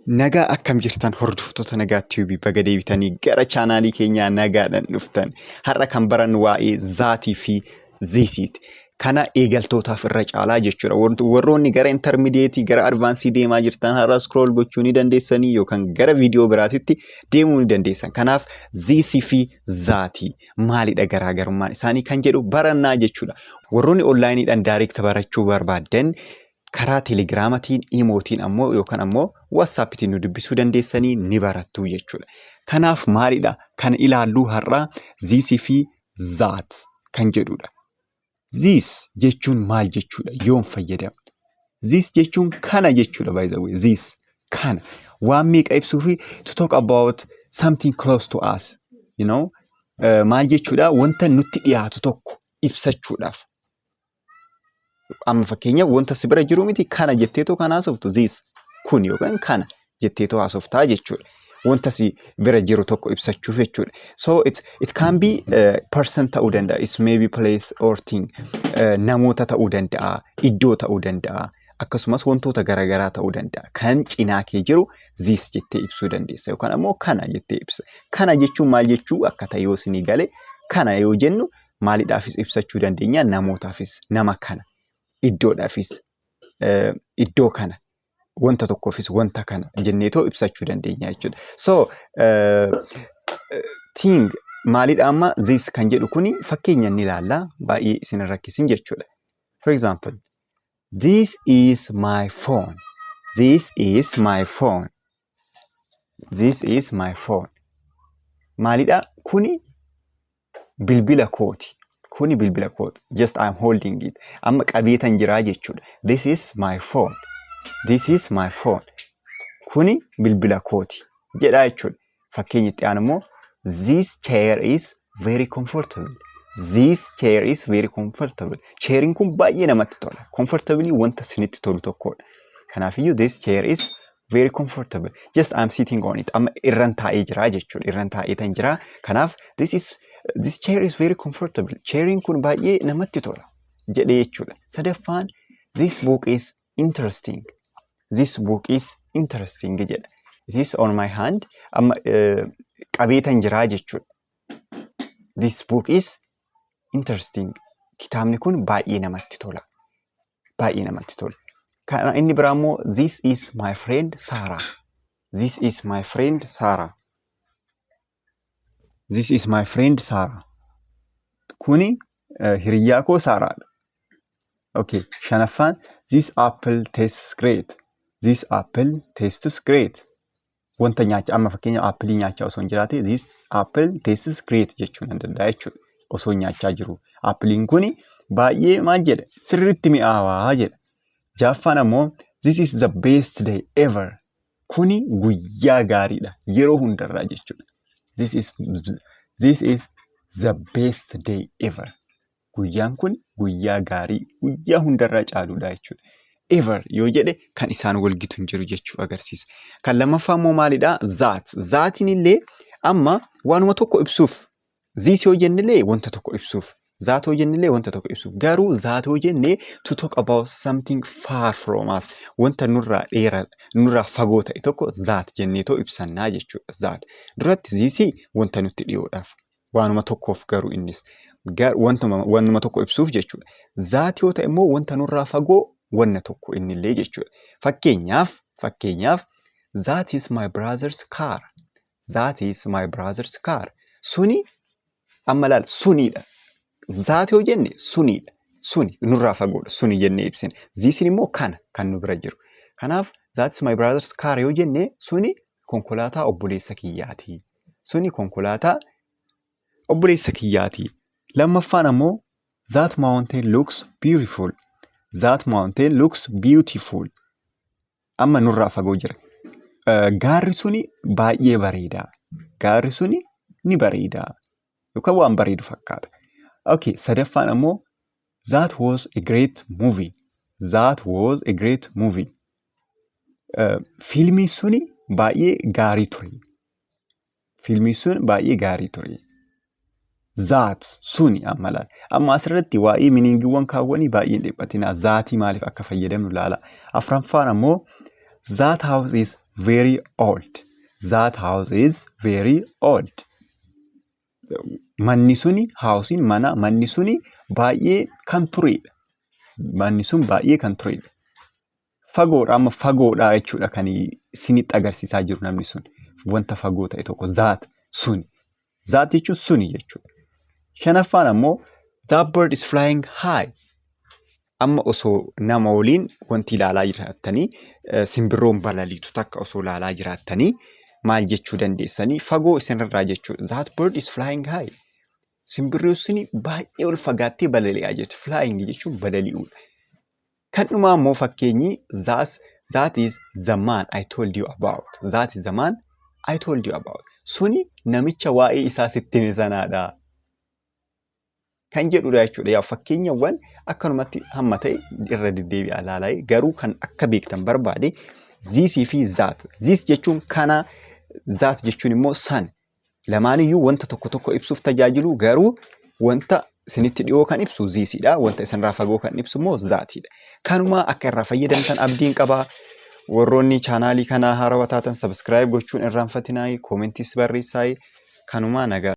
Nagaa, akkam jirtan hordoftoota Nagaa Tube? Baga deebitanii gara chaanaalii keenyaa nagaadhaan dhuftan. Har'a kan barannu waa'ee that fi thisiiti. Kana eegaltootaaf irra caalaa jechuudha. Warroonni gara intermediate, gara advance deemaa jirtan har'a scroll gochuu ni dandeessanii yookaan gara viidiyoo biraatitti deemuu ni dandeessan. Kanaaf this fi that maalidha, garaagarummaan isaanii kan jedhu barannaa jechuudha. Warroonni onlineiidhaan direct barachuu barbaaddan karaa Telegramaatiin, Imootiin ammoo yookaan ammoo WhatsAppiitiin nu dubbisuu dandeessanii ni barattu jechuudha. Kanaaf maalidha kan ilaallu har'a? This fi that kan jedhudha. This jechuun maal jechuudha? Yoom fayyadamna? This jechuun kana jechuudha, by the way. This kana. Waan meeqa ibsuu fi to talk about something close to us. Maal jechuudha? Wanta nutti dhiyaatu tokko ibsachuudhaaf. Amma fakkeenya wanta si bira jiru miti, kana jetteetoo kan haasoftu, this kun yookaan kana jetteetoo haasoftaa jechuudha. Wanta si bira jiru tokko ibsachuuf jechuudha. So it can be person ta'uu danda'a. It's maybe place or thing. Namoota ta'uu danda'a. Iddoo ta'uu danda'a. Akkasumas wantoota garaagaraa ta'uu danda'a. Kan cinaa kee jiru this jettee ibsuu dandeessa yookaan ammoo kana jettee ibsa. Kana jechuun maal jechuu akka ta'e yoo isinii gale, kana yoo jennu maaliidhaafis ibsachuu dandeenya? Namootaafis nama kana. Iddoodhaafis iddoo kana. Wanta tokkoofis wanta kana jenneetoo ibsachuu dandeenya jechuudha. So thing maalidha amma this kan jedhu kuni? Fakkeenya inni ilaalla, baay'ee isin rakkisin jechuudha. For example, this is my phone. This is my phone. This is my phone. Maalidha? Kuni bilbila kooti. Kuni bilbila kooti. Just I'm holding it. Amma qabeetan jiraa jechuudha. This is my phone. This is my phone. Kuni bilbila kooti jedha jechuudha. Fakkeenya itti aanu immoo, this chair is very comfortable. This chair is very comfortable. Chairiin kun baay'ee namatti tola. Comfortably wanta isinitti tolu tokkodha. Kanaafiyyuu this chair is very comfortable. Just I'm sitting on it. Amma irran taa'ee jira jechuudha. Irran taa'ee jira. Kanaaf this chair is very comfortable. Chairiin kun baay'ee namatti tola jedhee jechuudha. Sadaffaan, this book is interesting. This book is interesting jedha. It is on my hand. Amma qabeetan jiraa jechuudha. This book is interesting. Kitaabni kun baay'ee namatti tola. Baay'ee namatti tola. Kana inni biraa immoo, this is my friend Sarah. This is my friend Sarah. This is my friend Sarah. Kuni hiriyyaa koo Saaraadha. Okay. Shanaffaan, this apple tastes great. This apple tastes great. Wanta nyaachaa, amma fakkeenya apple nyaachaa osoo hin jiraate, this apple tastes great jechuu nan danda'a jechuudha. Osoo nyaachaa jiru. Appleiin kuni baay'ee maal jedha? Sirriitti mi'aawaa jedha. Ja'affaan ammoo, this is the best day ever. Kuni guyyaa gaariidha. Yeroo hundarraa jechuudha. This is the best day ever. Guyyaan kun guyyaa gaarii guyyaa hundarraa caaludha jechuudha. Ever yoo jedhe kan isaan wal gitu hin jiru jechuu agarsiisa. Kan lammaffaa immoo maalidhaa? That. Thatiin illee amma waanuma tokko ibsuuf. This yoo jennellee wanta tokko ibsuuf. That yoo jennellee wanta tokko ibsuuf. Garuu that yoo jenne, to talk about something far from us. Wanta nurraa dheeraa, nurraa fagoo ta'e tokko that jenneetoo ibsannaa jechuudha. That. Duratti this wanta nutti dhiyoodhaaf. Waanuma tokkoof garuu innis. Wantuma tokko ibsuuf jechuudha. That yoo ta'e immoo wanta nurraa fagoo wanna tokko innillee jechuudha. Fakkeenyaaf, that is my brother's car. That is my brother's car. Suni amma laal, sunidha. That yoo jenne sunidha. Suni nurraa fagoodha. Suni jennee ibsina. Thisin immoo kana kan nu bira jiru. Kanaaf that is my brother's car yoo jenne, suni konkolaataa obboleessa kiyyaati. Suni konkolaataa obboleessa kiyyaati. Lammaffaan ammoo, that mountain looks beautiful. That mountain looks beautiful. Amma nurraa fagoo jira. Gaarri suni baay'ee bareeda. Gaarri suni ni bareeda. Yookaan waan bareedu fakkaata. Okay, sadaffaan ammoo, that was a great movie. That was a great movie. Fiilmiin suni baay'ee gaarii ture. Fiilmiin sun baay'ee gaarii ture. That suni amma laala. Amma asirratti waa'ee meaningiiwwan kaawwanii baay'ee hin dhiphatinaa. That maaliif akka fayyadamnu laala. Afuraffaan ammoo, that house is very old. That house is very old. Manni suni, houseiin mana, manni suni baay'ee kan turedha. Manni sun baay'ee kan turedha. Fagoodha, amma fagoodha jechuudha kan isinitti agarsiisaa jiru namni sun. Wanta fagoo ta'e tokko, that, suni. That jechuun suni jechuudha. Shanaffaan ammoo, that bird is flying high. Amma osoo nama waliin wanti ilaalaa jiraattanii, simbirroon balaliitu takka osoo ilaalaa jiraattanii, maal jechuu dandeessanii? Fagoo isinirraa jechuudha. That bird is flying high. Simbirroon suni baay'ee ol fagaattee balali'aa jirti. Flying jechuun balali'uudha. Kan dhumaa immoo fakkeenyi, that is the man I told you about. That is the man I told you about. Suni namicha waa'ee isaa sitti hime sanaadha kan jedhudha jechuudha. Yaa, fakkeenyawwan akkanumatti hamma ta'e irra deddeebi'aa ilaalaa, garuu kan akka beektan barbaade thisii fi that. This jechuun kana, that jechuun immoo san. Lamaaniyyuu wanta tokko tokko ibsuuf tajaajilu, garuu wanta isinitti dhiyoo kan ibsu thisiidha. Wanta isinirraa fagoo kan ibsu immoo thatidha. Kanuma akka irraa fayyadamtan abdiin qabaa. Warroonni chaanaalii kanaa haarawaa taatan subscribe gochuun irraanfatinaa, commentiis barreessaa. Kanumaa, nagaa.